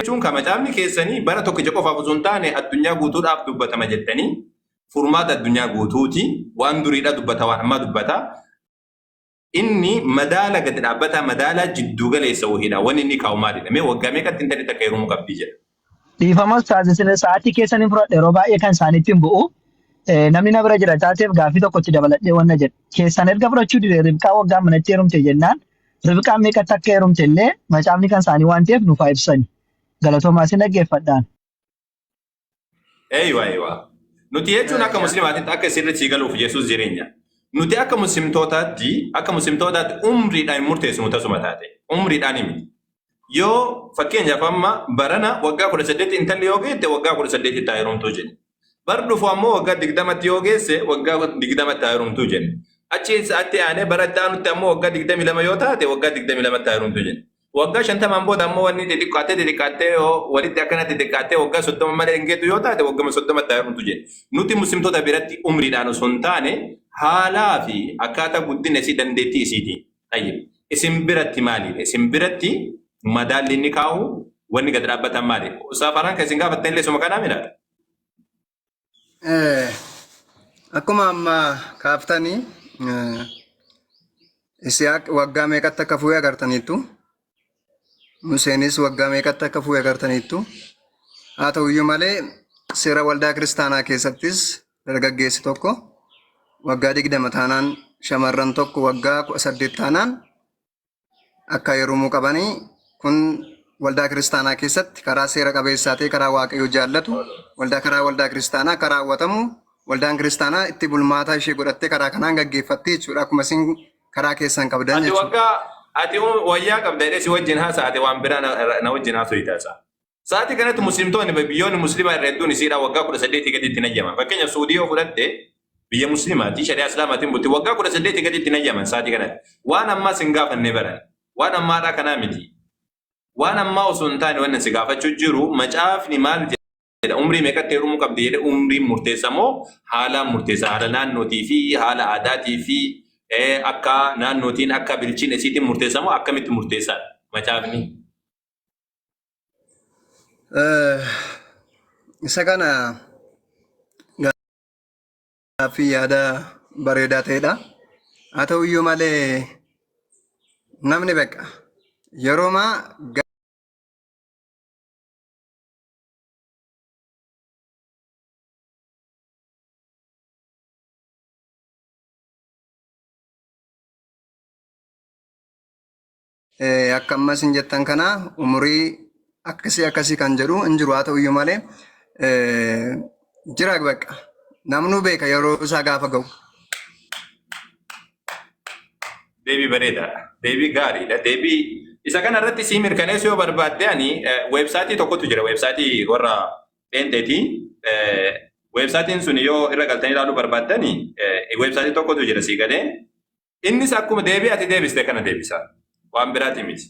Jechuun ka macaafni keessanii bara tokkicha qofaaf osoo hin taane addunyaa guutuudhaaf dubbatama jettanii furmaata addunyaa guutuuti. Waan duriidha dubbata, waan ammaa dubbata. Inni madaala gadi dhaabbataa, madaalaa jidduu galeessa wahiidha. Wanni inni kaa'u maalidha? Mee waggaa meeqatti intalli takka heerumuu qabdi jedha. Dhiifama ustaaz, isin sa'aatii keessan hin fudhadhe, yeroo baay'ee kan isaaniitti hin bu'u. Namni na bira jira taateef gaaffii tokko itti dabaladhee wanna jedhe. Keessan erga fudhachuu dide, Ribqaa waggaa manatti heerumte jennaan, Ribqaan meeqatti akka heerumte illee macaafni kan isaanii waan ta'eef nuuf haa ibsani. Galatoomaa, isin dhaggeeffadhaan. Eeywa eeywa. Nuti jechuun akka musliimaatitti akka sirriitti sii galuuf Yesuus jireenya. Nuti akka muslimtootaatti umriidhaan hin murteessinu tasuma taate. Umriidhaan miti. Yoo fakkeenyaaf amma barana waggaa 18 intalli yoo geette, waggaa 18tti haa heerumtuu jenna. Bar dhufu ammoo waggaa 20tti yoo geesse, waggaa 20tti haa heerumtuu jenna. Achi atti aanee bara itti aanutti ammoo waggaa 22 yoo taate, waggaa 22tti haa heerumtuu jenna. Waggaa 50n booda ammoo wanni xixiqqaattee xixiqqaattee yoo walitti akkana xixiqqaattee waggaa 30 malee hin geettu yoo taate, waggama 30tti haa heerumtu jenna. Nuti muslimtoota biratti umriidhaan osoo hin taane haalaa fi akkaataa guddina isii, dandeettii isiitiin. Tayyib. Isin biratti maalidha? Isin biratti madaalli inni kaa'u wanni gad dhaabbatan maali? Ustaaz Farhaan, kan isin gaafattan illee suma kanaa milaata? Akkuma amma kaaftanii, Isihaaq waggaa meeqatti akka fuudhe agartaniittu. Museenis waggaa meeqatti akka fuudhe agartaniittu. Haa ta'uyyuu malee seera waldaa kiristaanaa keessattis dargaggeessi tokko waggaa 20 taanaan, shamarran tokko waggaa 18 taanaan akka heerumuu qabanii, kun waldaa kiristaanaa keessatti karaa seera qabeessaa ta'e, karaa Waaqayyo jaallatu, waldaa karaa waldaa kiristaanaa akka raawwatamu, waldaan kiristaanaa itti bulmaataa ishee godhattee karaa kanaan gaggeeffatti jechuudha. Akkuma isin karaa keessan qabdan Ati jechuudha. waggaa ati wayyaa qabda jedhee si wajjin haasa'ate, waan biraa na wajjin haasofita isaa. Sa'aatii kanatti muslimtoonni, biyyoonni muslimaa irra hedduun isiidhaa waggaa 18 gaditti hin ayyaman. Fakkeenyaaf Suudii yoo fudhatte, biyya muslimaati, shari'aa islaamaatiin bulti, waggaa 18 gaditti hin ayyaman sa'aatii kanatti. Waan ammaa sin gaafanne baran. Waan ammaadhaa kanaa miti. Waan ammaa osoo hin taane wannan si gaafachuu jiru, macaafni maal jedha? Umrii meeqatti heerumuu qabdi jedhe? Umriin murteessa moo haalaan murteessa? Haala naannootii fi haala aadaatii fi akka naannootiin, akka bilchina isiitiin murteessa moo akkamitti murteessa macaafni? Isa kana gaaffii yaada bareedaa ta'edha. Haa ta'u iyyuu malee namni beqa yeroo Akka amma isin jettan kana umurii akkasii akkasii kan jedhu hin jiru. Haa ta'u iyyuu malee jira, bakka namnuu beeka yeroo isaa gaafa ga'u. Deebii bareedaadha. Deebii gaariidha. Deebii isa kana irratti sii mirkaneessuu yoo barbaadde, ani weebsaayitii tokkotu jira. Weebsaayitii warra pheenxeeti. Weebsaayitiin sun yoo irra galtanii ilaaluu barbaaddani, weebsaayitii tokkotu jira, sii galee. Innis akkuma deebii ati deebiste kana deebisa. Waan biraati miti.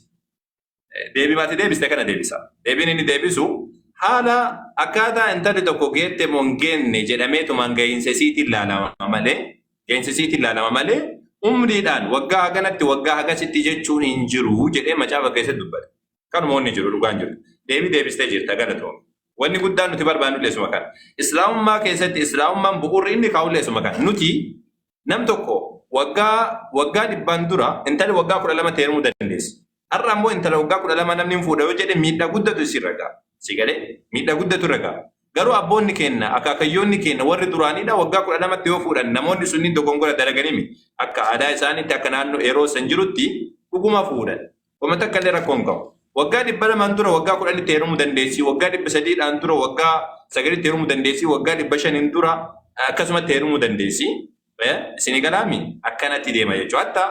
Deebii ati deebiste kana deebisa. Deebiin inni deebisu haala akkaataa intalli tokko geette moo hin geenne jedhameetumaan gahiinsa isiitiin ilaalama malee, gahiinsa isiitiin ilaalama malee, umriidhaan waggaa haganatti, waggaa hagasitti jechuun hin jiru jedhee macaafa keessatti dubbata. Kanuma wanni jiru, dhugaan jiru. Deebii deebistee jirta, galatoomi. Wanni guddaan nuti barbaannu illee isuma kana. Islaamummaa keessatti islaamummaan bu'uurri inni kaa'u illee isuma kana. Nuti nam tokko waggaa 100n dura intalli waggaa 12 heerumuu dandeessi. Har'a ammoo intala waggaa 12 namni hin fuudha yoo jedhe, miidhaa guddatu isirra ga'a. Si galee, miidhaa guddatu irra ga'a. Garuu abboonni keenya, akaakayyoonni keenya warri duraaniidha, waggaa 12tti yoo fuudhan, namoonni sunniin dogongora dalaganii miti. Akka aadaa isaaniitti, akka naannoo yeroo san jirutti dhuguma fuudhan. Wama takka illee rakkoo hin qabu. Waggaa 200n dura waggaa 10tti heerumuu dandeessi. Waggaa 300dhaan dura waggaa 9tti heerumuu dandeessi. Waggaa 500n dura akkasumatti heerumuu dandeessi. Isinii galaami, akkanatti deema jechuudha. Hatta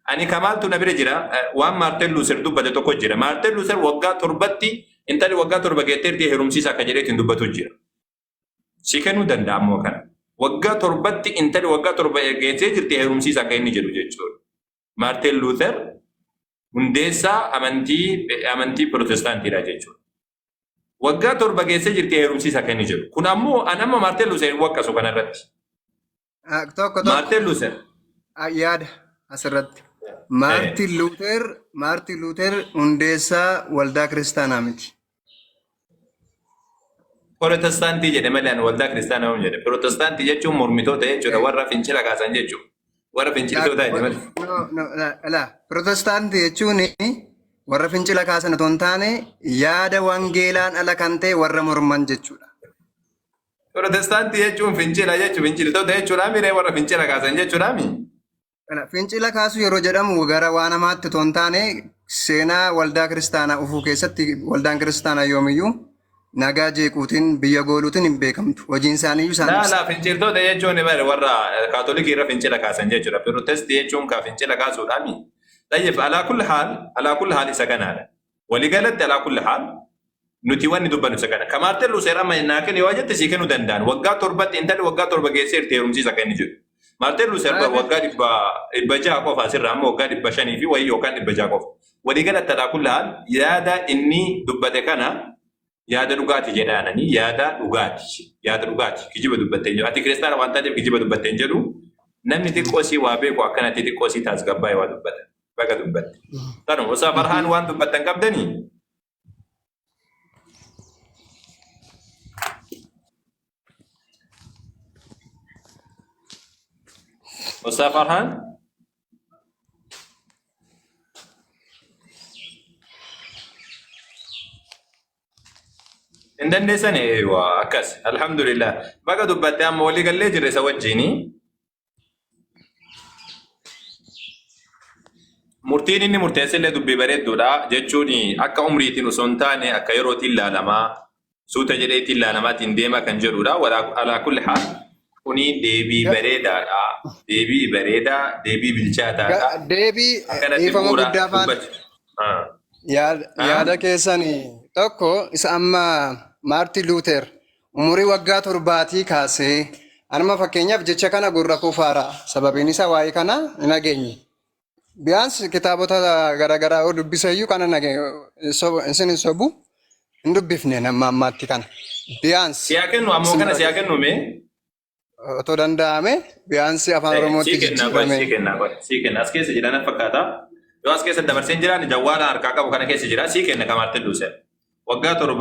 ani kamaaltu na bira jira, waan Maartin Luuser dubbate tokko jira. Maartin Luuser waggaa 7tti, intalli waggaa 7 geetteerti heerumsiisa akka jedheetiin dubbatu jira. Si kennuu danda'a ammoo kana. Waggaa 7tti, intalli waggaa 7 geessee jirti, heerumsiisa akka inni jedhu jechuudha. Maartin Luuter hundeessaa amantii Pirootestaantiidha jechuudha. Waggaa 7 geessee jirti, heerumsiisa akka inni jedhu. Kun ammoo an amma Maartin Luuter hin waqqasu kanarratti. Tokko tokko Maartin Luuter. Yaada asirratti. Maartin Luuter hundeessaa waldaa kiristaanaa miti. Protestaantii jedhe malee ani waldaa kiristaanaa hin jedhe. Protestaantii jechuun mormitoota jechuudha. Warra fincila kaasan jechuudha. Warra finciltoota jedhe malee. No, no, la, la. Protestaantii jechuun warra fincila kaasan otoo hin taane yaada wangeelaan ala kan ta'e warra morman jechuudha. Protestaantii jechuun fincila jechuudha. Finciltoota jechuudha miree warra fincila kaasan jechuudha mi? Kana fincila kaasuu yeroo jedhamu gara waan hamaatti otoo hin taane seenaa waldaa kiristaanaa ufuu keessatti waldaan kiristaanaa yoomiyyuu nagaa jeequutiin biyya gooluutiin hin beekamtu. Hojiin isaaniiyyuu isaan Laa ibsa. laa finciltoota jechuun bare warra kaatolikii irra fincila kaasan jechuudha. Protestii jechuun ka fincila kaasuudha mi? Tayyib alaa kulli haal alaa kulli haal isa kanaadha. Waliigalatti alaa kulli haal nuti wanni dubbannu isa kana. Ka Maartin Luuser amma naa kenni yoo jette sii kennuu danda'an. Waggaa 7tti intalli waggaa 7 geesseerti heerumsiisa kan inni jedhu. Maartin Luuser waggaa 600 qofa asirra amma waggaa 500 fi wayii yookaan 600 qofa. Waliigalatti alaa kulli haal yaada inni dubbate kana yaada dhugaati jedhaanani yaada dhugaati. Yaada dhugaati. Kijiba dubbatte hin jedhu. Ati kiristaana waan taateef kijiba dubbatte hin jedhu. Namni xiqqoo sii waa beeku akkanatti xiqqoo sii taasgabbaa'ee waa dubbata. Baga dubbatte. Tanuma Usaa Farhaan waan dubbattan qabdanii? Ustaz Farhan? Hin dandeessan eewa akkas alhamdulillah baga dubbatte amma walii gallee jirre isa wajjini Murtiin inni murteessellee dubbii bareedduudha jechuun akka umriitiin osoo hin taane akka yerootiin ilaalamaa suuta jedheetiin ilaalamaatiin deema kan jedhudha. Alaa kulli haal kuni deebii bareedaadha. Deebii bareedaa, deebii bilchaataadha. Deebii Akkanatti dhiifama bu'uura guddaa faana dubbatu. Yaada keessan tokko isa amma Maartin Luuter Umurii waggaa torbaatii kaasee anuma fakkeenyaaf jecha kana gurra koo faara. Sababiin isaa waa'ee kana hin dhageenye. Biyaans kitaabota garaagaraa yoo dubbisa iyyuu kana isin hin sobu hin dubbifne nama ammaatti kana. Biyaans Siyaa kennu ammoo isin kana bira siyaa kennu mee? otoo danda'ame biyaansi afaan Oromootti Sii kenna qoy jijjiirame. sii kenna qoy sii kenna as keessa jira na fakkaata. Yoo as keessa dabarseen jiraan jawwaala harkaa qabu kana keessa jira sii kenna ka Maartin Luuser. Waggaa 7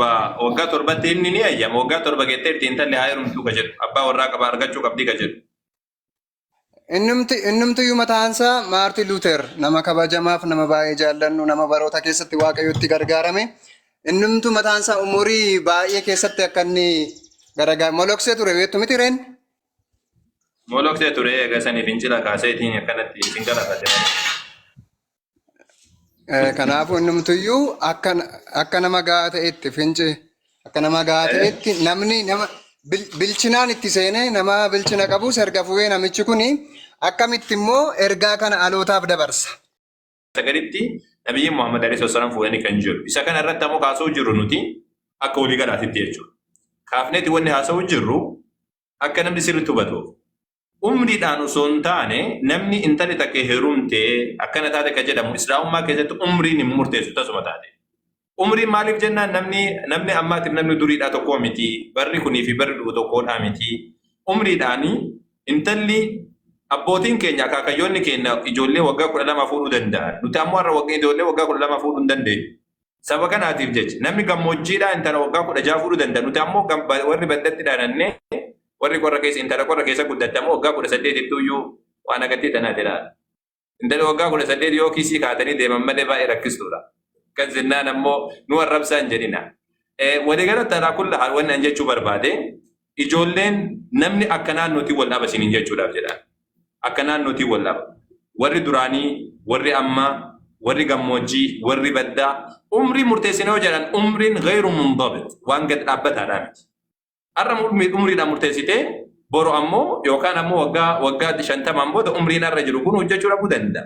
waggaa 7tti inni ni hayyama waggaa 7 geetteerti intalli haa heerumtuu ka jedhu abbaa warraa qaba argachuu qabdi ka jedhu. Innumti innumtiyyuu mataansaa Maartin Luuter nama kabajamaaf nama baay'ee jaallannu nama baroota keessatti Waaqayyotti gargaarame. Innumtu mataansaa umurii baay'ee keessatti akka inni garagaar moloksee ture beektu miti reen? Moloksee ture eega sanii fincila kaaseetiin akkanatti isin galaafate malee. Kanaafuu innumtuyyuu akka akka nama gahaa ta'etti finci akka nama gahaa ta'etti namni nama bilchinaan itti seenee nama bilchina qabus erga fu'ee namichi kun akkamitti immoo ergaa kana alootaaf dabarsa. Sagalitti nabiyyiin Muhammad alayhi salaam fuudhanii kan jiru. Isa kana irratti ammoo kaasuu jirru nuti akka walii galaatitti jechuudha. Kaafneeti wanni haasa'uu jirru akka namni sirriitti hubatuuf. Umriidhaan osoo hin taane namni intalli takka heerumte akkana taate ka jedhamu islaamummaa keessatti umriin hin murteessu tasuma taate. Umriin maaliif jennaan namni namni ammaatiif namni duriidhaa tokkoo miti barri kunii fi barri dhufu tokkoodhaa miti. Umriidhaan intalli abbootiin keenya akaakayyoonni keenya ijoollee waggaa 12 fuudhuu danda'an. Nuti ammoo har'a waggaa ijoollee waggaa 12 fuudhuu hin dandeenyu. Saba kanaatiif jecha namni gammoojjiidhaa intala waggaa 16 fuudhuu danda'a. Nuti ammoo warri baddatti dhaanannee warri qorra keessa intala qorra keessa guddatte ammoo waggaa 18 iyyuu waan agartee tanaati laala. Intala waggaa 18 yoo kiisii kaatanii deeman malee baay'ee rakkistuudha. Kan jennaan ammoo nu arrabsaa hin jedhina. Waliigalatti alaa kulla haal wanni an jechuu barbaade ijoolleen namni akka naannootiin wal dhaba isiniin jechuudhaaf jedhaan. Akka naannootiin wal dhaba. Warri duraanii, warri ammaa, warri gammoojjii, warri baddaa umrii murteessine yoo jedhan umriin gayru mundabit waan gad dhaabbataadhaa miti. Har'a umriidhaan murteessitee boru ammoo yookaan ammoo waggaa waggaa 50n booda umriin har'a jiru kun hojjechuu dhabuu danda'a.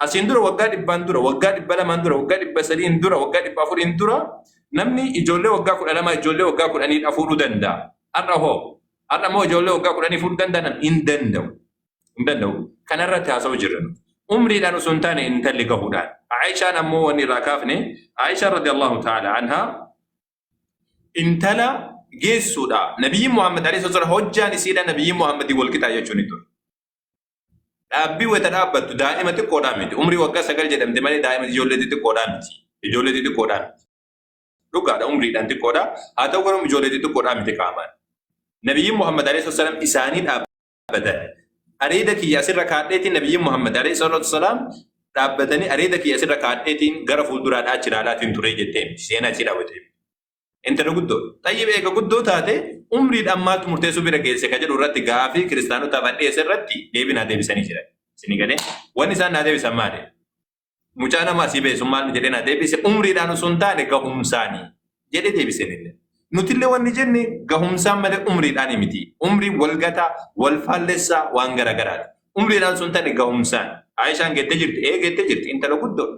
Asiin dura waggaa 100n dura, waggaa 200n dura, waggaa 300n dura, waggaa 400n dura namni ijoollee waggaa 12 ijoollee waggaa 10 fuudhuu danda'a. Har'a hoo? Har'a immoo ijoollee waggaa 10 fuudhuu danda'a hin danda'u. Hin danda'u. Kanarratti haasa'u jirra nuti. Umriidhaan osoo hin taane intalli gahuudhaan. Aayishaan ammoo wanni irraa kaafne Aayishaan radiyallahu ta'ala anhaa intala geessuudha. Nabiyyiin Muhammad alayhi salatu hojjaan isiidha nabiyyiin Muhammadii wal qixaa jechuun ni ture. Dhaabbii wayita dhaabbattu daa'ima xiqqoodhaa miti. Umrii waggaa 9 jedhamte malee daa'ima ijoollee xixiqqoodhaa miti. Ijoollee xixiqqoodhaa miti. Dhugaadha, umriidhaan xiqqoodha. Haa ta'u garuu ijoollee xixiqqoodhaa miti qaamaan. Nabiyyiin Muhammad alayhi salaam isaanii dhaabbatan. Areeda kiyya asirra kaadheetiin Nabiyyiin Muhammad alayhi salaam dhaabbatanii areeda kiyya asirra kaadheetiin gara fuulduraadhaa achi ilaalaatiin ture jettee miti. Seenaa ishee daawwatee. Intala guddoo. Xayyib, eega guddoo taate umriidhaan maaltu murteessuu bira geesse ka jedhu irratti gaafii kiristaanotaaf dhiyeesse irratti deebii naa deebisanii jiran. Isinii galee? Wanni isaan naa deebisan maali? Mucaa nama asii beesu maal jedhee naa deebise? Umriidhaan osoo hin taane gahumsaanii jedhee deebiseen illee. Nutillee wanni jenne gahumsaan malee umriidhaan miti. Umrii wal gataa, wal faallessaa waan garaagaraati. Umriidhaan osoo hin taane gahumsaan. Aayishaan geettee jirti. Ee, geettee jirti. Intala guddoo.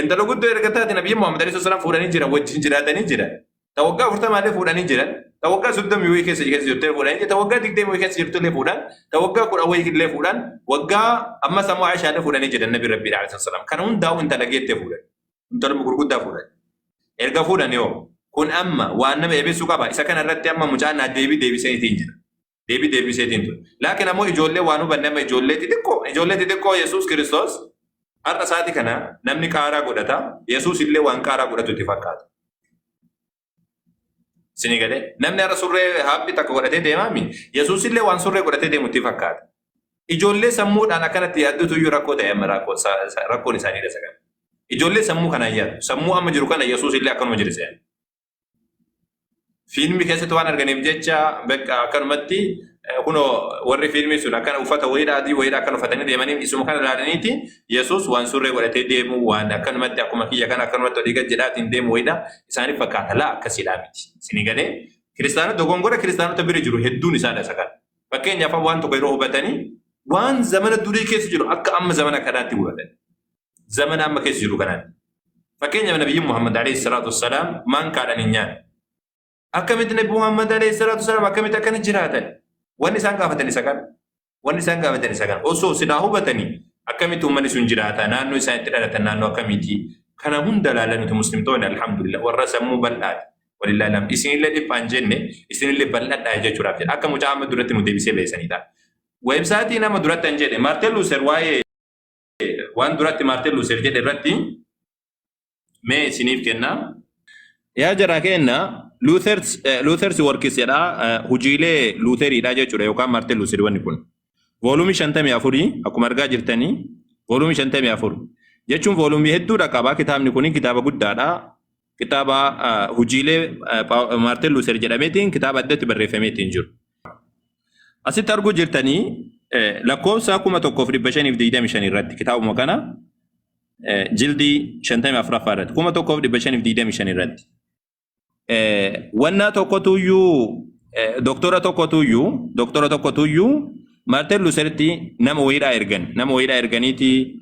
Intala guddoo erga taate Nabiyyi Muhammad alayhi salaam fuudhanii jiran, wajjin jiraatanii jiran. Ta waggaa 40llee fuudhanii jiran. Ta waggaa 30 wayii keessa jirtullee fuudhanii jiran. Ta waggaa 20 wayii keessa jirtullee fuudhan. Ta waggaa 10 wayii illee fuudhan. Waggaa ammas ammoo Aayishaallee fuudhanii jiran Nabi Rabbii alayhi salaam. Kana hundaa'u intala geettee fuudhan. Intaluma gurguddaa fuudhan. Erga fuudhan yoo kun amma waan nama eebisuu qaba. Isa kana irratti amma mucaan naa deebii deebiseetiin jira. Deebii deebiseetiin ture. Laakiin ammoo ijoollee waan hubanne amma ijoollee xixiqqoo Yesuus Kiristoos har'a isaati kana namni qaaraa godhata. Yesuus illee waan qaaraa godhatu itti fakkaata. Isinii galee? Namni har'a surree haphii takka godhatee deemaami. Yesuus illee waan surree godhatee deemu itti fakkaata. Ijoollee sammuudhaan akkanatti yaaddutu iyyuu rakkoo ta'e amma rakkoon isaanii isa kana. Ijoollee sammuu kanaan yaadu. Sammuu amma jiru kana Yesuus illee akkanuma jira se'an. Fiilmii keessatti waan arganiif jecha bakka akkanumatti kunoo warri fiilmii sun akkana uffata wayiidha, adii wayiidha akkan uffatanii deemanii isuma kana ilaalaniiti Yesuus waan surree godhatee deemu, waan akkanumatti akkuma kiyya kana akkanumatti olii gad jedhaatiin deemu wayiidha isaaniif fakkaata. Laa, akkasiidhaa miti. Isinii galee? Kiristaanota dogongora kiristaanota bira jiru hedduun isaadha isa kana. Fakkeenyaaf, waan tokko yeroo hubatanii waan zamana durii keessa jiru akka amma zamana kanaatti hubatan. Zamana amma keessa jiru kanaatti. Fakkeenyaaf, Nabiyyiin Muhammad alayhi salaatu wassalaam maankaadhaan hin nyaanne. Akkamitti Nabi Muhammad alayhi salaatu wassalaam akkamitti akkana jiraatan? Wanni isaan gaafatan isa kana. Wanni isaan gaafatan isa kana. Osoo silaa hubatanii akkamitti uummanni sun jiraata, naannoo isaan itti dhalatan naannoo akkamiiti? Kana hunda ilaalan. Nuti muslimtoonni alhamdulillah warra sammuu bal'aati. Walillaahi alhamd. Isinillee dhiphaan jenne, isinillee bal'adhaa jechuudhaaf jedha. Akka mucaa amma duratti nu deebisee beesanidha. Weebsaayitii nama duratti an jedhe Maartin Luuser, waa'ee waan duratti Maartin Luuser jedhe irratti mee isiniif kenna. Yaa jara kenna, Luther's Works jedha, hojiilee Luuteriidha jechuudha yookaan Maartin Luuser wanni kun. Volume 54 akkuma argaa jirtanii, volume 54 jechuun volume hedduudha qaba. Kitaabni kun kitaaba guddaadha. Kitaaba hojiilee Maartin Luuter jedhameetiin kitaaba addatti barreeffameetiin jiru. Asitti arguu jirtanii lakkoofsa 1525 irratti, kitaabuma kana jildii 54ffaa irratti, 1525 irratti. Wannaa tokkotuyyuu doktora tokkotuyyuu Maartin Luuteritti nama wayiidhaa ergan, nama wayiidhaa erganiiti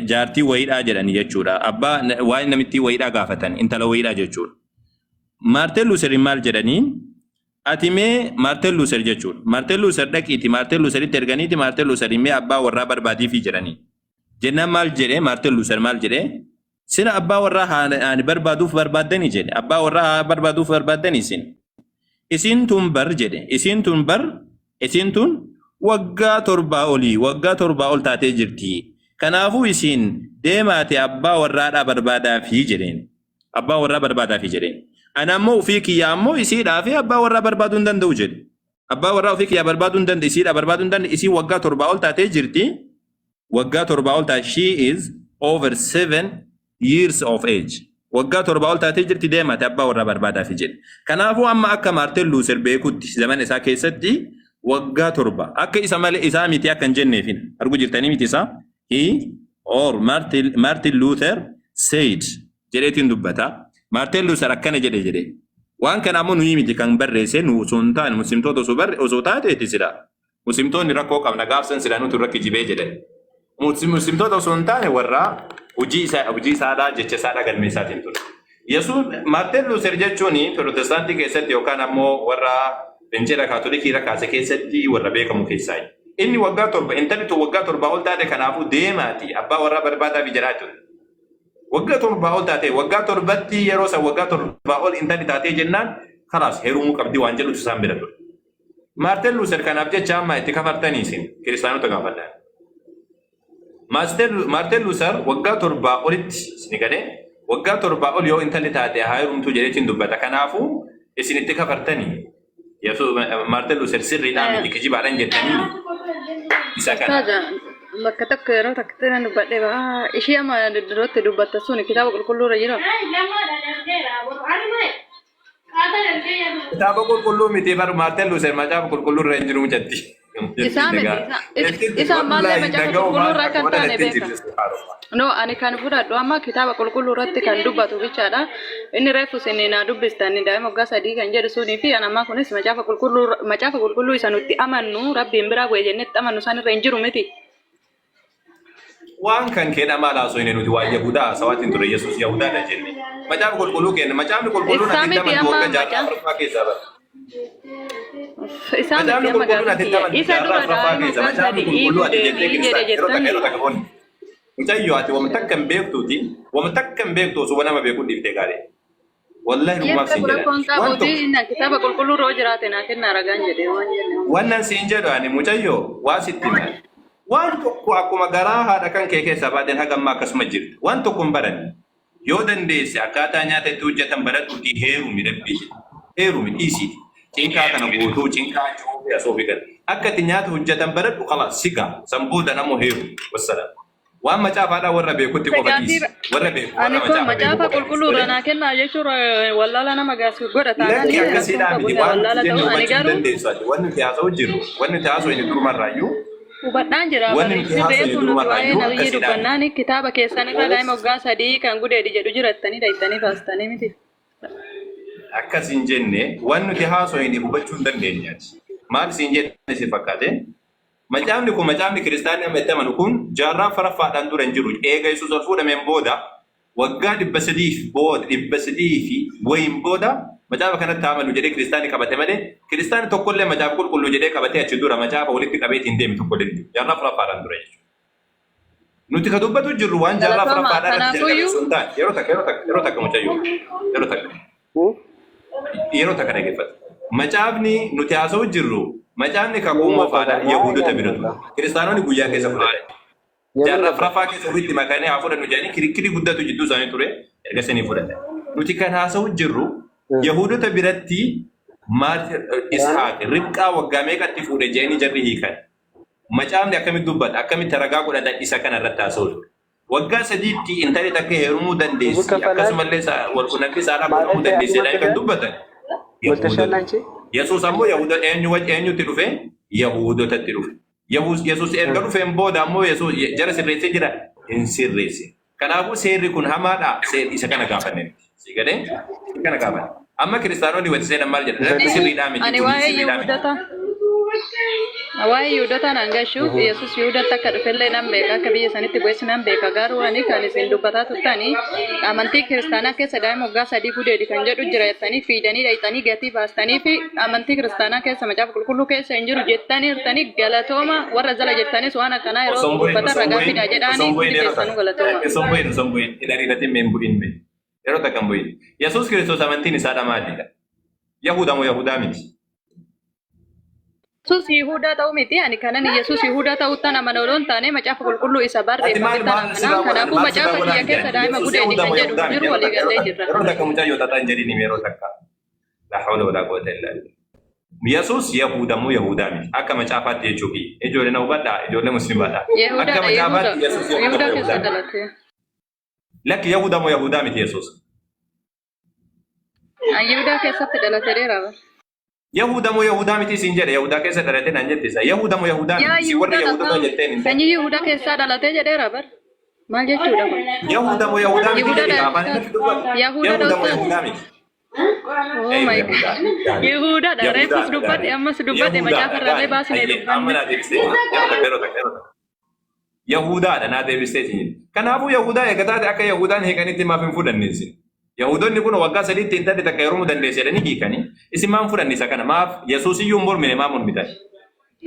jaartii wayiidhaa jedhani jechuudha. Abbaa waa'ee namittii wayiidhaa gaafatan, intala wayiidhaa jechuudha. Maartin Luuterin maal jedhanii? Ati mee Maartin Luuter jechuudha. Maartin Luuter dhaqiiti Maartin Luuteritti erganiiti Maartin Luuterin mee abbaa warraa barbaadiifii jedhanii. Jennaan maal jedhee Maartin Luuter? Maal jedhee? Sina abbaa warraa haa ani barbaaduuf barbaaddanii jedhe. Abbaa warraa haa barbaaduuf barbaaddanii isin. Isin tun bar jedhe. Isin tun bar, isin tun waggaa 7 olii, waggaa 7 ol taatee jirti. Kanaafuu isin deemaate abbaa warraadhaa barbaadaafii jedheen. Abbaa warraa barbaadaafii jedheen. Ana ammoo ofii kiyyaa ammoo isiidhaa fi abbaa warraa barbaaduu hin danda'u jedhe. Abbaa warraa ofii kiyyaa barbaaduu hin danda'u, isiidhaa barbaaduu hin danda'u. Isiin waggaa 7 ol taatee jirti. Waggaa 7 ol taate, she is over 7 years of age. Waggaa 7 ol taatee jirti, deemaate abbaa warraa barbaadaafi jedhe. Kanaafuu amma akka Maartin Luuser beekutti zamana isaa keessatti waggaa 7 akka isa malee isaa miti akka hin jenneefin arguu jirtanii miti isaa. He or Martin Luther said jedheetiin dubbata. Martin Luther akkana jedhe. Waan kana ammoo nuyi miti kan barreesse, nu osoo hin taane muslimtoota osoo barre osoo taateeti sila. Muslimtoonni rakkoo qabna gaafsan sila nuti irra kijibee jedhan. Muslimtoota osoo hin taane warra hojii isaa, hojii isaadhaa, jecha isaadhaa galmee isaatiin ture. Yesuus Maartin Luuter jechuun Pirootestaantii keessatti yookaan ammoo warra fincila Kaatolikii irra kaase keessatti warra beekamu keessaa. Inni waggaa 7, intalli tun waggaa 7 ol taate, kanaafuu deemaati abbaa warraa barbaadaa fi jedhaa ture. Waggaa 7 ol taate, waggaa 7tti yeroo san waggaa 7 ol intalli taatee jennaan kalaas heerumuu qabdi waan jedhutu isaan bira ture. Maartin Luuter kanaaf jecha amma itti kafartanii isin kiristaanota gaafadhaan. Maartin Luuter waggaa 7 olitti isin galee Waggaa 7 ol yoo intalli taate haa heerumtuu jedheetiin dubbata. Kanaafuu isin itti kafartanii. Yesuus Maartin Luuter sirriidhaa miti kijibaadhaan jettanii isa kana. Ustaaza, bakka tokko yeroo takka nan dubbadhe baa ishii amma duratti dubbatta sun kitaaba qulqulluu irra jira. Kitaaba qulqulluu miti bar Maartin Luuter macaafa qulqulluu irra hin jiru jetti. Isaa miti isa ammaallee macaafa qulqulluu irra akka hin taane beeka. No, ani kan fudhadhu amma kitaaba qulqulluu irratti kan dubbatu bichaadha. Inni reefu isin naa dubbistan daa'ima waggaa 3 kan jedhu sunii fi an ammaa kunis macaafa qulqulluu isa nutti amannu rabbiin biraa bu'e jennee itti amannu san irra hin jiru miti. Waan kan keedha maal haasofne nuti waan Yahudaa haasawaatiin ture Yesuus Yahudaadha jenne. Macaafa qulqulluu kenna. Macaafni qulqulluun Isaa ati itti miti amantu amma waggaa jaarraa macaa afuraffaa keessaa bara. Isaa miti Macaafni amma qulqulluun gaafii ati itti kiyya. amantu Isa jaarraa dura afuraffaa daa'ima keessa. waggaa Macaafni 3 qulqulluu ati jettee gudeedii jedhe kiristaan yeroo takka jettani. yeroo takka boonni. Mucayyoo ati wama takka hin beektuuti. Wama takka hin beektu osoo nama beekuu dhiiftee gaarii. Wallahi dhugumaaf Yeessa siin jedhan. rakkoon Waan qabuuti tokko inni kitaaba qulqulluu irra yoo jiraate naa kennaa ragaan jedhe waan jenne. Wannan siin jedhu ani mucayyoo waa sitti hima. Waan tokko akkuma garaa haadha kan kee keessaa baateen haga ammaa akkasuma jirta. Waan tokko hin baranne. Yoo dandeesse akkaataa nyaata itti hojjetan baradhuutii heerumi rabbii jedhi. Heerumi dhiisiiti. Cinqaa kana guutuu cinqaa cuufee asoofi gala. Akka itti nyaata hojjetan baradhu kalaas si gaha. San booda namoo heerumi. Wassalaam. Waan macaafaadhaa warra beekutti qofa Gaafii dhiisi. Warra beeku ani warra kun macaafa beeku macaafa qofa dhiisi. qulqulluu irraa naa kennaa jechuun wallaala nama gaasii godha taanaan Lakki rakkoon akkasiidhaa qabu miti waan nuti wallaala jennu ta'u ani hubachuu hin garuu dandeessu ati. Wanni nuti haasa'u jirru, wanni nuti haasa'u inni durumarraayyuu, hubadhaan jira wanni nuti barreessi haasa'u inni reefu nuti waa'ee durumarraayyuu nabiyyii akkasiidhaa miti. dubbannaan kitaaba keessan irra daa'ima waggaa 3 kan gudeedi jedhu jirattanii dhayxanii baastanii miti. Akkas hin jenne waan nuti haasofne hubachuu hin dandeenyaati. Maal siin jenne si fakkaate? Macaafni kun macaafni kiristaanni amma itti amanu kun jaarraa afuraffaadhaan dura hin jiru. Eega Yesuus ol fuudhameen booda waggaa 300 booda 300 fi wayiin booda macaafa kanatti amanu jedhee kiristaanni qabate malee kiristaanni tokkollee macaafa qulqulluu jedhee qabatee achi dura macaafa walitti qabeetiin deeme tokkollee hin jiru. Jaarraa afuraffaadhaan dura jechuudha. Nuti ka dubbatu jirru waan jaarraa Galatooma afuraffaadhaa irratti jalqabe kanaafuyyuu osoo hin taane yeroo takka yeroo takka yeroo takka mucayyoo yeroo takka yeroo takka dhaggeeffatu. Macaafni nuti haasa'u jirru macaafni kakuu moofaadha Yahuudota bira ture. Kiristaanonni guyyaa keessa fudhatan. Jaarraa afuraffaa keessa ofitti makanii haa fudhannu jedhanii kirikkirii guddatu jidduu isaanii ture erga sanii fudhatan. Nuti kan haasa'u jirru Yahuudota biratti maal Ishaaq Ribqaa waggaa meeqatti fuudhe jedhanii jarri hiikan. Macaafni akkamitti dubbata? Akkamitti ragaa godhata? Isa kana irratti haasa'u ture. Waggaa 3tti intalli takka heerumuu dandeessi. Akkasumallee walqunnamtii saalaa godhamuu dandeessi jedhanii kan dubbatan Yahuudota. Yesuus ammoo Yahuuda eenyu eenyutti dhufe? Yahuudotatti dhufe. Yesuus erga dhufeen booda ammoo Yesuus jara sirreessee jira? Hin sirreessine. Kanaafuu seerri kun hamaadha? Isa kana gaafanne nuti. Si galee? Isa kana gaafanne. Amma kiristaanonni wati seenan maal jedhan? Lakki sirriidhaa miti Ani kun waa'ee sirriidhaa miti. Yihuudota waa'ee Yihuudotaa naan gashuuf Yesuus Yihuudatti akka dhufellee nan beeka akka biyya sanitti bu'es nan beeka garuu ani kan isin dubbataa turtanii amantii kiristaanaa keessa daa'ima waggaa 3 gudeedi kan jedhu jira jettanii fiidanii dhayxanii gatii baastanii fi amantii kiristaanaa keessa macaafa qulqulluu keessa hin jiru jettanii jirtanii galatooma warra jala jirtanis waan akkanaa yeroo Osoo hin bu'in dubbatan osoo hin ragaa bu'in fidaa osoo jedhaanii hin bu'in hundi yeroo keessanuu takka. galatooma. Osoo hin bu'in osoo hin bu'in hin ariifatin mee hin bu'in mee. Yeroo takka hin bu'in. Yesuus Kiristoos amantiin isaa maalidha? Yahuda moo Yahudaa miti? Yesuus Yihudaa ta'uu miti ani kanan Yesuus Yihudaa ta'uuttan amana odoo hin taane macaafa qulqulluu isa Ati maal barreeffame tan maal sirraa amanaa godhan kanaafuu maal sirraa macaafa godhan kiyya keessa jedhan daa'ima Yesuus gudeedi Yahuda kan moo jedhu Yahudaa hin miti jiru yeroo walii takka yeroo gallee takka jirra. yeroo takka mucayyoo tataan jedhini yeroo takka la hawla wala quwwata illa billah. Yesuus Yahuda moo Yahudaa miti akka macaafaatti jechuu kiyya ijoollee na hubadhaa ijoollee musliimaadha akka Yihudaadha Yihuda macaafaatti Yesuus Yahuda Yihudaa moo keessa Yahudaa miti dhalate. lakki Yahuda moo Yahudaa miti Yesuus Yihudaa keessatti dhalate dheeraa bara. Yahuda moo Yahudaa miti siin jedhe Yahudaa keessa dhalate naan jette isa Yahuda moo Yahudaa Yaa miti si warra Yihudaa Yahudotaa dhaqaa jetteen hin ta'e sanyii Yihudaa keessaa dhalate jedheera bara. Maal jechuudha kun? Yahuda moo Yahudaa miti Yihudaa jedhi afaan irratti dubbatu Yahudaa Yahuda moo ustaaz. Yahudaa miti Oh Eeyyu my Yahudaa God. gaarii Yihudaadha. Reefus Yahudaadha dubbadhe gaarii ammas dubbadhe macaafa Yahudaadha irraallee gaarii baasnee hayyee amma dubbanne. naa deebistee yeroo takka yeroo takka yeroo takka Yahudaadha naa deebistee siin kanaafuu Yahudaa eega taate akka Yahudaan hiikanitti maaf hin fudhanne isin Yahudonni kun waggaa 3tti intalli takka heerumuu dandeessi jedhanii hiikanii isin maaf hin fudhanne isa kana maaf Yesuus iyyuu hin mormine maaf mormitan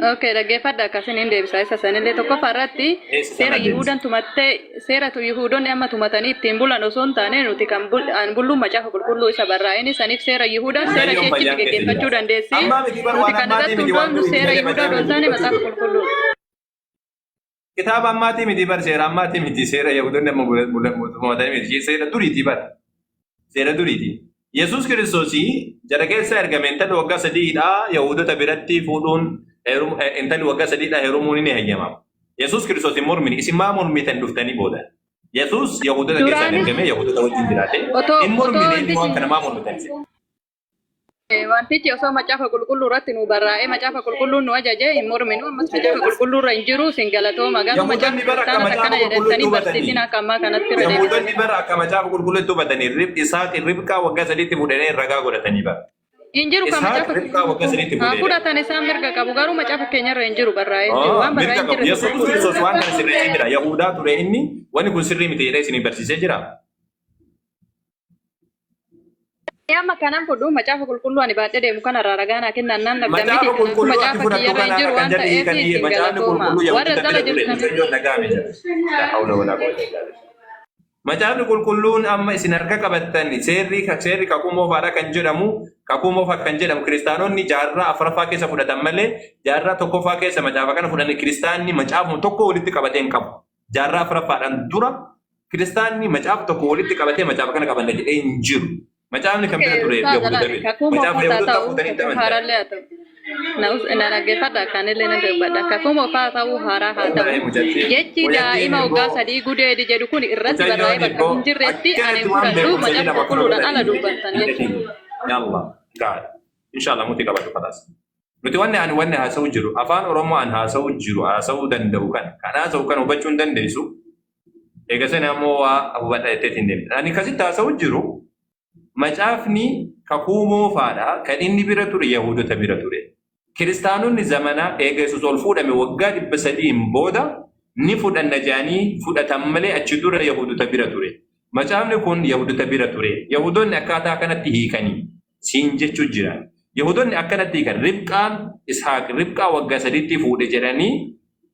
Okay, dhaggeeffadha akkasiin hin deebisa isa sanillee tokkoffaa irratti Eessa seera sana deebisa Yihuudaan tumattee seera Yihuudonni amma tumatanii ittiin bulan osoo hin taane nuti kan an bulluun macaafa qulqulluu isa barraa'ini saniif seera Yihuudaan seera Mucayyoon ishee achitti fayyaan keessa jira geggeeffachuu dandeessi ammaa miti bar nuti waan kan ammaatii irratti miti waan hundoofnu duriiti seera malee Yihuudaa macaafni osoo hin taane dubbatu macaafa jiru qulqulluu. Kitaaba ammaatii miti bar, seera ammaatii miti, seera Yahudoonni amma mootummootanii miti, seera duriiti bar. Seera duriiti. Yesuus Kiristoosii jara keessa ergame intalli waggaa sadiidha Yahudota biratti fuudhuun intalli waggaa sadiidha heerumuun ni hayyamama. Yesuus Kiristoos hin mormine, isin maa mormitan dhuftanii booda? Yesuus Yahudota keessaan Duraanis ergame, Yahudota wajjin jiraate otoo hin otoo mormine, inni waan wantichi kana maa mormitan isin? Wantichi osoo macaafa qulqulluu irratti nu barraa'ee macaafa qulqulluun nu ajaje hin morminu, ammas macaafa qulqulluu irra hin jiru, isin galatooma, garuu macaafa Yahudonni bara akka kiristaanota macaafa akkana qulqulluutti jedhanii hubatanii. barsiisin akka ammaa kanatti irra Yahudonni deebisanii. bara akka macaafa qulqulluutti hubatanii Isaaq Ribqaa waggaa sadiitti fuudhanii ragaa godhatanii bara. Hin jiru kan Isaaq macaafa Ribqaa waggaa sadiitti haa fuudhee. fudhatan, isaan mirga qabu, garuu macaafa keenyarra hin jiru, barraa'ee hin jiru, waan barraa'ee Mirga hin qabu. jirre Yesuus tokko. Kiristoos waan kana sirreessee jira. Yahudaa ture inni, wanni kun sirrii miti jedhee isinii barsiisee jira. Amma kanan fudhu macaafa qulqulluu ani baadhee deemu kanarraa ragaa naa kennan naan dhabdan miti. Macaafa Kanaafuu qulqulluu ati macaafa fudhattu kiyyarra hin kanaadha jiru kan waan jarri ta'eef hiikanii isin macaafni galatooma. qulqulluu Warra Yahudoota jala bira ture. jirtan Mucayyoon dhaga'ame jira. La hawla wala quwwata illa billah. Macaafni qulqulluun amma isin harka qabattan seerri kakuu moofaadha kan jedhamu, kakuu moofaa kan jedhamu kiristaanonni jaarraa afuraffaa keessa fudhatan malee jaarraa tokkoffaa keessa macaafa kana fudhanne kiristaanni macaafuma tokko walitti qabatee hin qabu. Jaarraa afuraffaadhaan dura kiristaanni macaafa tokko walitti qabatee macaafa kana qabanna jedhee hin jiru. Macaafni kan bira Okay, ture ustaaza Yahudoota laali. bira. Kakuu Macaafa moofaas haa Yahudoota ta'u, fuutanii itti kakuu amantan. haaraallee haa ta'u. Na dhaggeeffadha, kaanillee na dubbadha. Kakuu moofaa haa ta'u, haaraa haa ta'u. Wallahi mucattiin Jechi mucattiin daa'ima waggaa hibboo 3 gudeedi jedhu kun irratti barraa'ee mucayyoon bakka hibboo hin jirretti ani akkanatti hin waan fudhadhu, beekumsa macaafa jedhamu akkana qulqulluudhaan ala godhanii dubbattan jechuudha. Yalla gaari. Inshallah muti qabadhu kalaas. Nuti wanni ani wanni haasa'u jiru afaan Oromoo an haasa'u jiru haasa'uu danda'u kana kan haasa'u kana hubachuu hin dandeessu. Eega sana ammoo waa hubadha jetteetiin deemte. Ani akkasitti haasa'u jiru, macaafni kakuu moofaadha kan inni bira ture Yahuudota bira ture. Kiristaanonni zamanaa eega Yesuus ol fuudhame waggaa 300n booda ni fudhanna jedhanii fudhatan malee achi dura Yahuudota bira ture. Macaafni kun Yahuudota bira ture. Yahuudonni akkaataa kanatti hiikanii siin jechuu jira. Yahuudonni akkanatti hiikan, Ribqaan Ishaaq Ribqaa waggaa sadiitti fuudhe jedhanii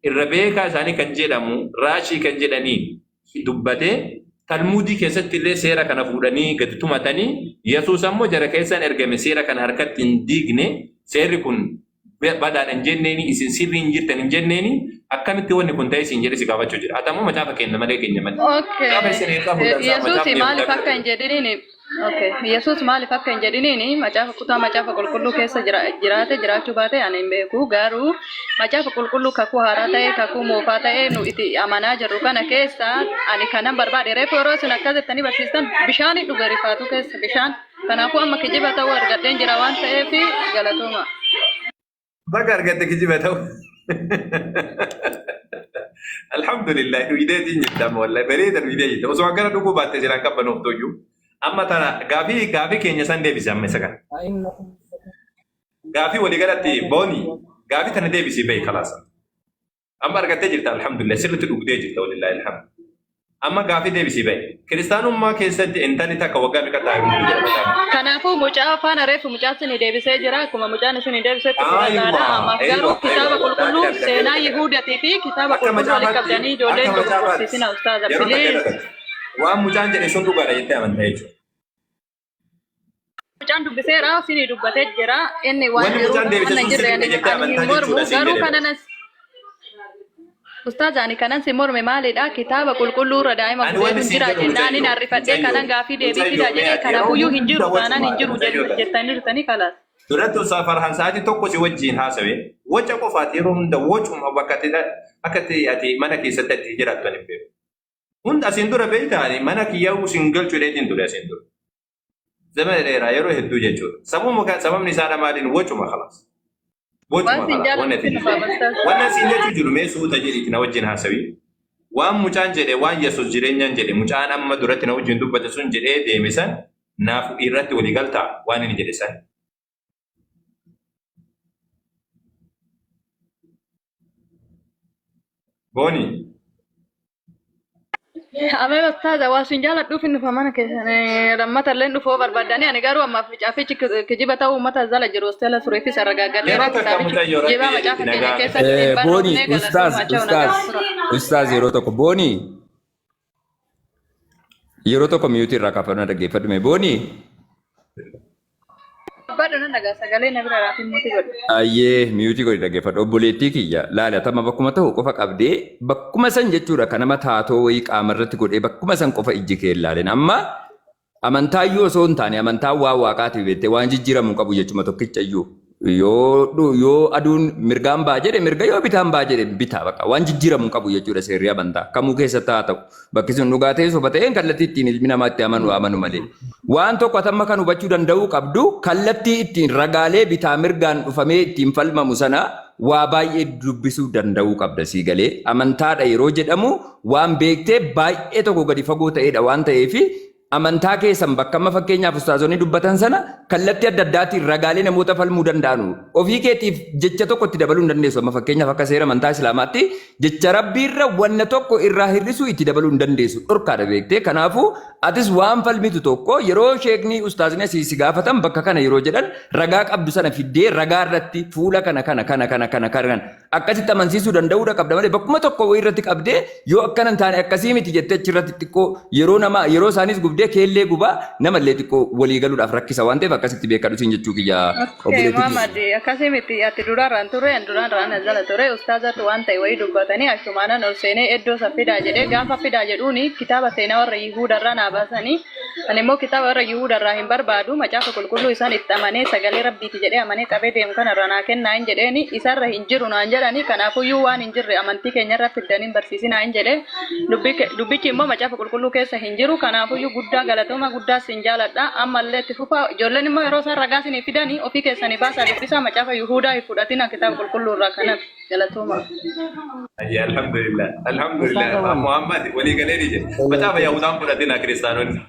irra beekaa isaanii kan jedhamu Raashii kan jedhaniin dubbatee, Talmuudii keessatti illee seera kana fuudhanii gadi tumatanii, Yesuus ammoo jara keessaan ergame seera kana harkatti hin diigne, seerri kun badaadha hin jenneeni, isin sirrii hin jirtan hin jenneeni, akkamitti wanni kun ta'e siin jedhe si gaafachuu jira. Ati ammoo macaafa kenna malee keenya malee. Okay. Macaafa isin eessaa fuudhan isaa Yesuus macaafni maaliif Yahudaa akka hin jedhiniin? Okay. Yesuus maaliif akka hin jedhiniin macaafa kutaa macaafa qulqulluu keessa jiraate jiraachuu baate ani hin beeku, garuu macaafa qulqulluu kakuu haaraa ta'e kakuu moofaa ta'e nu itti amanaa jirru kana keessa ani kanan barbaade reefu yeroo isin akkas jettanii barsiistan bishaan hin dhuge rifaatu keessa bishaan, kanaafuu amma kijiba ta'uu argadheen jira waan ta'eef galatooma. Baga argatte kijiba ta'u. Alhamdulillah, dhugdeetiin jirta amma, wallahi bareeda dhugdee jirta. Osoo akkana dhuguu baatte silaa qabbanuuf iyyuu. Amma tana gaafii keenya san deebisi amma isa kana. Gaafii waliigalatti booni gaafii tana deebisi bahi kalaasa. Amma argattee jirta, alhamdulillah, sirriitti dhugdee jirta, walillahi alhamdu. Amma gaafii deebisii bahi. Kiristaanummaa keessatti intalli takka waggaa meeqa taa'ee hunduu jira mataa. Kanaafuu mucaa afaan reefu mucaan isin deebisee jira. Akkuma mucaan isin deebisetti Aywa, fudhataadha. Ammaaf garuu aywa, kitaaba aywa. qulqulluu Laakki seenaa Yihuudatii fi kitaaba Akka qulqulluu walitti macaafaatti, qabdanii ijoollee akka hin macaafaatti dogoggorsiisina ustaaza. yeroo takka Please. irratti waan mucaan jedhe sun dhugaadha jettee amantaa jechuudha. Mucaan dubbiseera, isinii dubbatee jira. Inni waan Wanni jiru mucaan deebise waan sun hin jirre sirriidha ani jettee ani hin amantaa mormu. jechuudha siin Garuu jedhe. kanan ustaaza ani kanan si morme maalidha? Kitaaba qulqulluu irra daa'ima Ani wanni gudeeduun siin jira jedhu jennaan mucayyoo, arrifadhee mucayyoo, kanan gaafii deebii mucayyoo fidaa mee jedhee ati yeroo kanaafuyyuu hin hunda jiru taanaan wacuma hin jiru mucayyoo taate. jettanii jirtanii kalaas. Duratti Ustaaz Farhaan sa'aatii tokko si wajjin haasawe, waca qofaati yeroo hunda wacuma, bakka ati akka ati ati mana keessatti ati jiraattu ani hin beeku. Hunda asiin dura beektaani mana kiyyaa sin galchu jedheetiin ture asiin dura. Zamana dheeraa yeroo hedduu jechuudha. Sababuma kan sababni isaadha maaliin wacuma kalaas. Waan Wacuma siin kalaas wanni jaalladhu ati si dhufaa jettu. barsiisaa. Wanni asiin jechuu jiru mee suuta jedhiiti na wajjin haasawi. Waan mucaan jedhe, waan Yesuus jireenyaan jedhe, mucaan amma duratti na wajjin dubbate sun jedhee deeme san naaf irratti walii galtaa waan inni jedhe san. Booni. Amee ustaaza waa siin jaaladhuuf hin dhufa mana keessan lammata illee dhufuu barbaadanii, ani garuu ammaaf macaafichi kijiba ta'uu uummata jala jiru hostela tureefis argaggateera. Yeroo takka Kitaabichi mucayyoo kijibaa rabbi macaafa jedhiiti keenya nagaa. keessatti hin Booni, barroofne. ustaaz, Galatooma cha'u ustaaz, nagaa tura. ustaaz, yeroo tokko booni yeroo tokko miyuutii irraa kaafannoo dhaggeeffadhu mee booni. Dubbadhu, nan dhagaa, sagalee na bira raafii mute godhu. Ayyee, mute godhi, dhaggeeffadhu. Obboleettii kiyya, laala, tama bakkuma ta'u qofa qabdee bakkuma san jechuudha, kan nama taatoo wayii qaama irratti godhee bakkuma san qofa ijji kee ilaalen. Amma amantaa iyyuu osoo hin taane, amantaa waa waaqaatiif beektee waan jijjiiramuu qabu jechuma tokkicha iyyuu. Yoo aduun mirgaan ba'a jedhe mirga, yoo bitaan ba'a jedhe bitaa, bakka waan jijjiiramuu qabu jechuudha. Seerri amantaa kamuu keessatti haa ta'u, bakki sun dhugaa ta'e soba ta'een, kallattii ittiin ilmi namaa itti amanu amanu malee. Waan tokko atamma kan hubachuu danda'uu qabdu, kallattii ittiin ragaalee bitaa mirgaan dhufamee ittiin falmamu sana waa baay'ee dubbisuu danda'uu qabda. Sii galee? Amantaadha yeroo jedhamu waan beektee baay'ee tokko gadi fagoo ta'edha. Waan ta'eef amantaa keessan bakka amma fakkeenyaaf ustaazonni dubbatan sana kallattii adda addaatiin ragaalee namoota falmuu danda'anu ofii keetiif jecha tokko itti dabaluu hin dandeessu. Amma fakkeenyaaf akka seera amantaa Islaamaatti jecha Rabbiirra wanna tokko irraa hir'isuu, itti dabaluu hin dandeessu, dhorkaadha, beektee? Kanaafuu atis waan falmitu tokko yeroo sheekni, ustaazni asii si gaafatan, bakka kana yeroo jedhan, ragaa qabdu sana fiddee ragaa irratti fuula kana kana kana kana kana kana akkasitti amansiisuu danda'uudha qabda malee, bakkuma tokko wayii irratti qabdee yoo akkana hin taane, akkasii miti jettee achirratti xiqqoo yeroo nama, yeroo isaanis gubdee keellee gubaa, namallee xiqqoo walii galuudhaaf rakkisa waan ta'eef, akkasitti beekadhu siin jechuu kiyya, Okay, obboleettii kiyya. Muhammad, akkasii miti. Ati durarraan ture, ani durarraan as jala ture. Ustaazatu waan ta'e wayii dubbatanii achumaanan ol seenee iddoo san fidaa jedhee, gaafa fidaa jedhuuni kitaaba seenaa warra Yihuudarraa naa baasanii, ani immoo kitaaba warra Yihuudarraa hin barbaadu, macaafa qulqulluu isaan itti amanee sagalee Rabbiiti jedhee amanee qabee deemu kanarraa naa kennaa hin jedheeni. Isarra hin jiru naan jedhani. Kanaafuyyuu waan hin jirre amantii keenyarra fiddanii hin barsiisinaa hin jedhee. Dubbichi immoo macaafa qulqulluu keessa hin jiru. Kanaafuyyuu guddaa galatooma, guddaa sin jaaladha. Ammallee itti fufaa. Ijoolleen immoo yeroo isaan ragaa isinii fidanii ofii keessanii baasaa dubbisaa. Macaafa Yihuudaa hin fudhatina kitaaba qulqulluu irraa kanaaf. Galatooma. Ayya, alhamdulillah, alhamdulillah. Muhammad walii galee ni jira. Macaafa Yahudaan fudhatina kiristaanonni.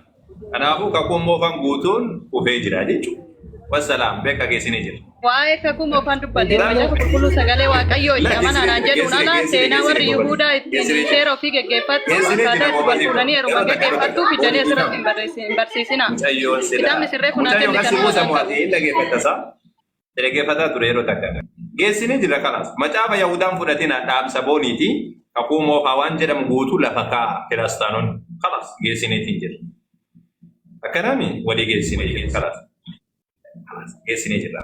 Kanaafuu kakuun moofaan guutuun kufee jira jechuudha. Wassalaam, beeka geessinee jira. Waa'ee kakuu moofaan dubbadhe. Macaafa qulqulluu sagalee Waaqayyoo itti amanaa naan jedhuun ala, seenaa warri Yihuudaa ittiin seera ofii geggeeffattu, akkaataa itti wal fuudhanii heeruman geggeeffattu fidanii asirratti hin barsiisina. Mucayyoon sila. Kitaabni sirree funaa Mucayyoon kennitan kasi buusa waan qabu. mo'atee dhaggeeffatta isaa. Dhaggeeffataa ture yeroo takka. Geessinee jira kalaas. Macaafa Yahudaan fudhatina, dhaamsa booniiti. Kakuu moofaa waan jedhamu guutuu lafa kaa'a kiristaanonni. Kalaas, geessineetiin jira. Akkanaami walii geessinee jira kalaas. Geessinee jirra.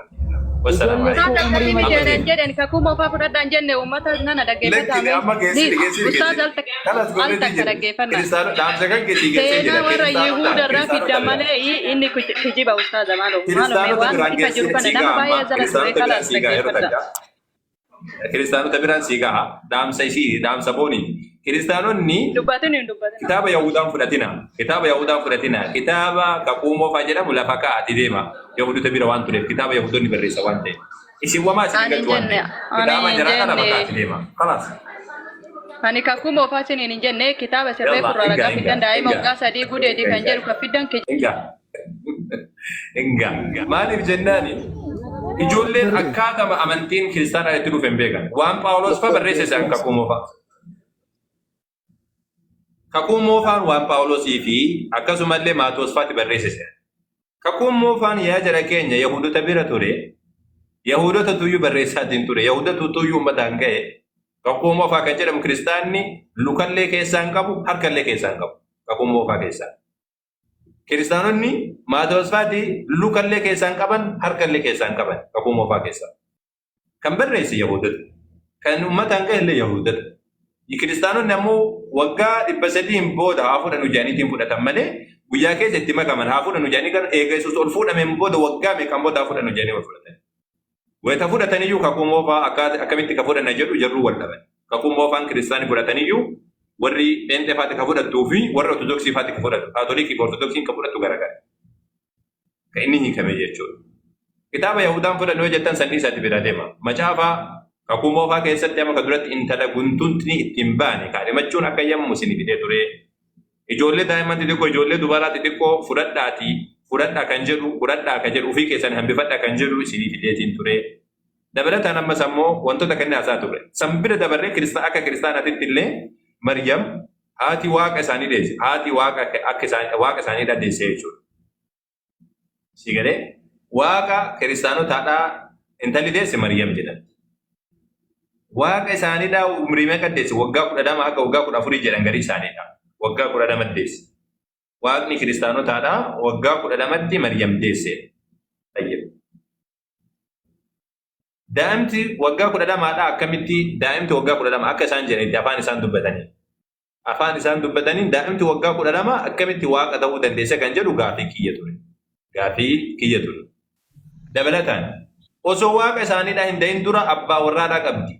Wassalaamu Isaan alaikum. akkasii miti Amma jedhan deemu. jedhan, kakuu moofaa fudhadhaan jenne. Uummata nana dhaggeeffataa Lekkine mee. amma geessine, geessine, Ustaaz geessine. al Kalaas al godheetii takka jira. dhaggeeffannaa. Kiristaanota dhaamsa kan keessi geessee jira. Seenaa warra Kiristaanota Yihuudarraa kiristaanota fiddan biraan. malee inni kijiba ustaaza, maaloo maaloo mee Kiristaanota waan biraan ifa jiru geessine kana sii nama ga'a baay'ee amma. jala ture Kiristaanota biraan kalaas sii ga'a yeroo dhaggeeffadha. takka. Kiristaanota biraan sii ga'a. Dhaamsa isii, dhaamsa boonii. Kiristaanonni Dubbatin, hin dubbatin. kitaaba Yahudaan fudhatina. Kitaaba Yahudaan fudhatina. Kitaaba kakuu moofaa jedhamu lafa kaa'ati deema. Yahudota bira waan tureef, kitaaba Yahudonni barreessa waan ta'eef. Isin wamaa isin Ani hin galchu waan jenne, ta'eef. ani Kitaaba hin jaraa kana lafa jenne. kaa'ati deema. Kalaas. Ani kakuu moofaa isiniin hin jenne. Kitaaba sirree Yalla, furraa inga, ragaa inga, fiddan daa'ima inga. waggaa 3 gudeedi kan Inga. jedhu kan fiddan Inga. Inga. Maaliif jennaani, ijoolleen akkaatama amantiin kiristaanaa itti dhufe hin beekan. Waan Phaawulos fa barreesse isaan kakuu moofaa. Kakuu moofaan waan Phaawulosii fi akkasumallee Maatewos faatti barreessise. Kakuun moofaan, yaa jara keenya, Yahudota bira ture. Yahudota tuyyuu barreessaatiin ture. Yahudota tuyyuu uummataan ga'e. Kakuu moofaa kan jedhamu kiristaanni lukallee keessaa hin qabu, harkallee keessaa hin qabu. Kakuu moofaa keessaa. Kiristaanonni Maatewos faatti lukallee keessaa hin qaban, harkallee keessaa hin qaban kakuu moofaa keessaa. Kan barreesse Yahudota. Kan uummataan ga'e illee Yahudota. Kiristaanonni ammoo waggaa 300n booda haa fudhannu jedhaniitiin fudhatan malee, guyyaa keessa itti makaman haa fudhannu jedhanii kan eega Yesuus ol fuudhameen booda, waggaa meeqaan booda haa fudhannu jedhanii ol fudhatan. Wayita fudhataniyyuu kakuu moofaa akkamitti ka fudhanna jedhu jarruu wal dhaban. Kakuu moofaan kiristaanii fudhataniyyuu warri pheenxee faati ka fudhattuu fi warri ortodoksii faati ka fudhatu. Kaatolikii fi ortodoksiin ka fudhattu garagara. Kan inni hiikame jechuudha. Kitaaba Yahudaan fudhannu yoo jettan sanyii isaatti bira deema. Macaafa kakuu moofaa keessatti amma ka duratti intala guntuntni ittiin baane kaadhimachuun akka yammu isin fidee ture. Ijoollee daa'imman xixiqqoo, ijoollee dubaraa xixiqqoo fudhadhaatii, fudhadhaa kan jedhu, fudhadhaa kan jedhu, ofii keessan hambifadhaa kan jedhu isinii fideetiin ture. Dabalataan ammas ammoo wantoota kanneen haasaa turre. San bira dabarree akka kiristaanaatitti illee Maryam haati waaqa isaanii deesse. Haati waaqa akka isaan waaqa isaanii deesse jechuudha. Si galee? Waaqa kiristaanotaadhaa intalli deesse Maryam jedhamti. Waaqa isaaniidhaa umrii meeqa deesse? Waggaa 12 haga waggaa 14 jedhan garii isaaniidha. Waggaa 12 deesse. Waaqni kiristaanotaadhaa waggaa 12tti Maryam deesse. Tayyib. Daa'imti waggaa 12dha akkamitti daa'imti waggaa 12 akka isaan jedhanitti afaan isaan dubbatanii. Afaan isaan dubbataniin daa'imti waggaa 12 akkamitti waaqa ta'uu dandeesse kan jedhu gaafii kiyya ture. Gaafii kiyya ture. Dabalataan osoo waaqa isaaniidhaa hin ta'in dura abbaa warraadhaa qabdi.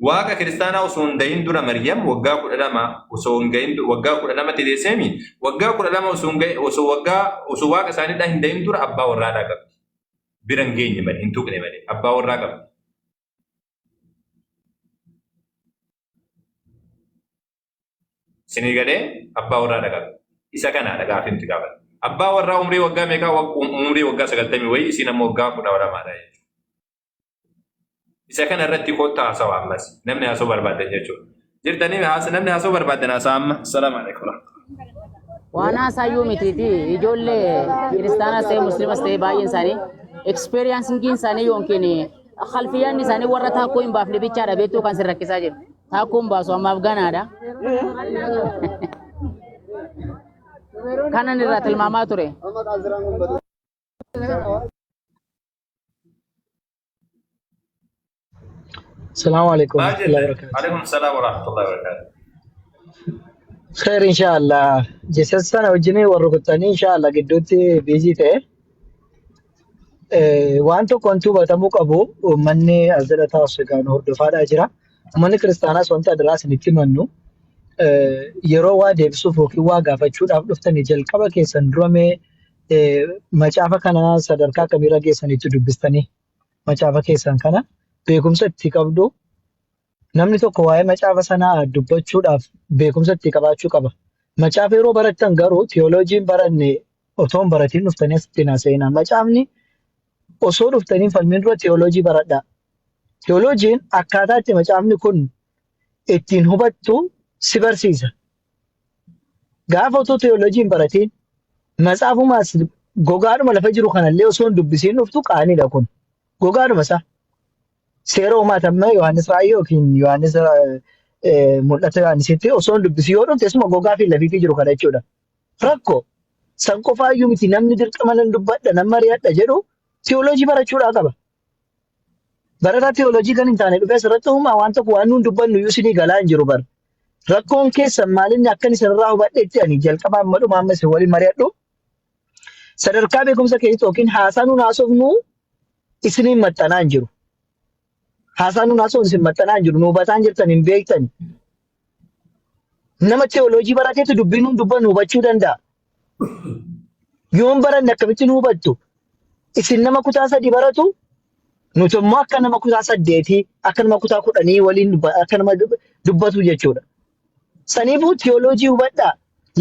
Waaqa kiristaanaa osoo hin dahin dura Maryam waggaa 12 osoo hin gahin waggaa 12tti deesseemi waggaa 12 osoo hin gahin osoo waggaa osoo waaqa isaaniidhaa hin dahin dura abbaa warraadhaa qabdi. Bira hin geenye malee hin tuqne malee abbaa warraa qabdi. Isinii galee abbaa warraadha qabdi. Isa kanaadha gaafii nuti gaafanne. Abbaa warraa umrii waggaa meeqaa umrii waggaa 90 wayii isiin ammoo waggaa 12dha jechuudha. Isa kana irratti kottaa haasawa ammas namni haasa'uu barbaadan jechuudha. Jirtanii namni haasa'uu barbaadan haasa'a amma. Assalaamu alaikum. Waan haasaayyuu mitiiti ijoollee kiristaanas ta'e musliimas ta'e baay'een isaanii ekspeeriyaansingiin isaanii yookiin khalfiyyaan isaanii warra taakkoo hin baafne bichaadha beektuu kan sin rakkisaa jiru. Taakkoo hin baasu ammaaf ganaadha. Kanan irraa tilmaamaa ture. Salaamu alaikum Maal warahmatullahi jettan? wabarakatuh. Alaikum salaam wa rahmatullahi wa barakatuh. Khair inshallah. Jecha sana wajjin warra kuttanii inshallah gidduutti biizii ta'e. Waan tokko wanti hubatamuu qabu uummanni as jala taa'us egaa nu hordofaadhaa jira. Uummanni kiristaanaas wanta adaraa isinitti himannu yeroo waa deebisuuf yookiin waa gaafachuudhaaf dhuftanii jalqaba keessan dura mee macaafa kana sadarkaa akkamiirra geessanitti dubbistanii macaafa keessan kana beekumsa itti qabdu namni tokko waa'ee macaafa sanaa dubbachuudhaaf beekumsa itti qabaachuu qaba. Macaafa yeroo barattan garuu tiyooloojiin baranne otoo hin baratiin dhuftanii asitti hin haasa'inaa. Macaafni osoo dhuftanii hin falmiin dura tiyooloojii baradhaa. Tiyooloojiin akkaataa itti macaafni kun ittiin hubattu si barsiisa. Gaafa otoo tiyooloojii hin baratiin matsaafumaas gogaadhuma lafa jiru kanallee osoo hin dubbisiin dhuftu qaaniidha kun. Gogaadhuma isaa. Seera uumaa tamma Yohaannis Raa'ii yookiin Yohaannis mul'ata Yohaannisitti osoo hin dubbisiin yoo dhufte isuma gogaa fi lafiitii jiru kana jechuudha. Rakkoo san qofaayyuu miti namni dirqama nan dubbadha nan mari'adha jedhu tiyooloojii barachuudhaa qaba. Barataa tiyooloojii kan hin taane dhufee asirratti uumaa waan tokko waan nuun dubbannu iyyuu isinii galaa hin jiru bara. Rakkoon keessan maalinni akkan isinirraa hubadhetti ani jalqaba amma dhuma amma isin waliin mari'adhu. Sadarkaa beekumsa keessatti yookiin haasaa nuun haasofnu isiniin maxxanaa hin jiru. Haasaa nuun haasofnu isin maxxanaa hin jiru. Nu hubataa hin jirtan hin beektani. Nama tiyooloojii barateetu dubbii nuun dubbannu hubachuu danda'a. Yoon baranne akkamitti nu hubattu? Isin nama kutaa 3 baratu nuti immoo akka nama kutaa 8 akka nama kutaa 10 waliin akka nama dubbatu jechuudha. Saniifuu tiyooloojii hubadhaa.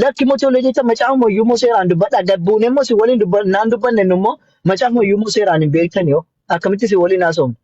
Lakki immoo tiyooloojii jecha macaafuma iyyuu immoo seeraan dubbadhaa. Gad buunee immoo isin waliin naan dubbanne nu immoo macaafuma iyyuu immoo seeraan hin beektani yoo akkamitti isin waliin haasofna.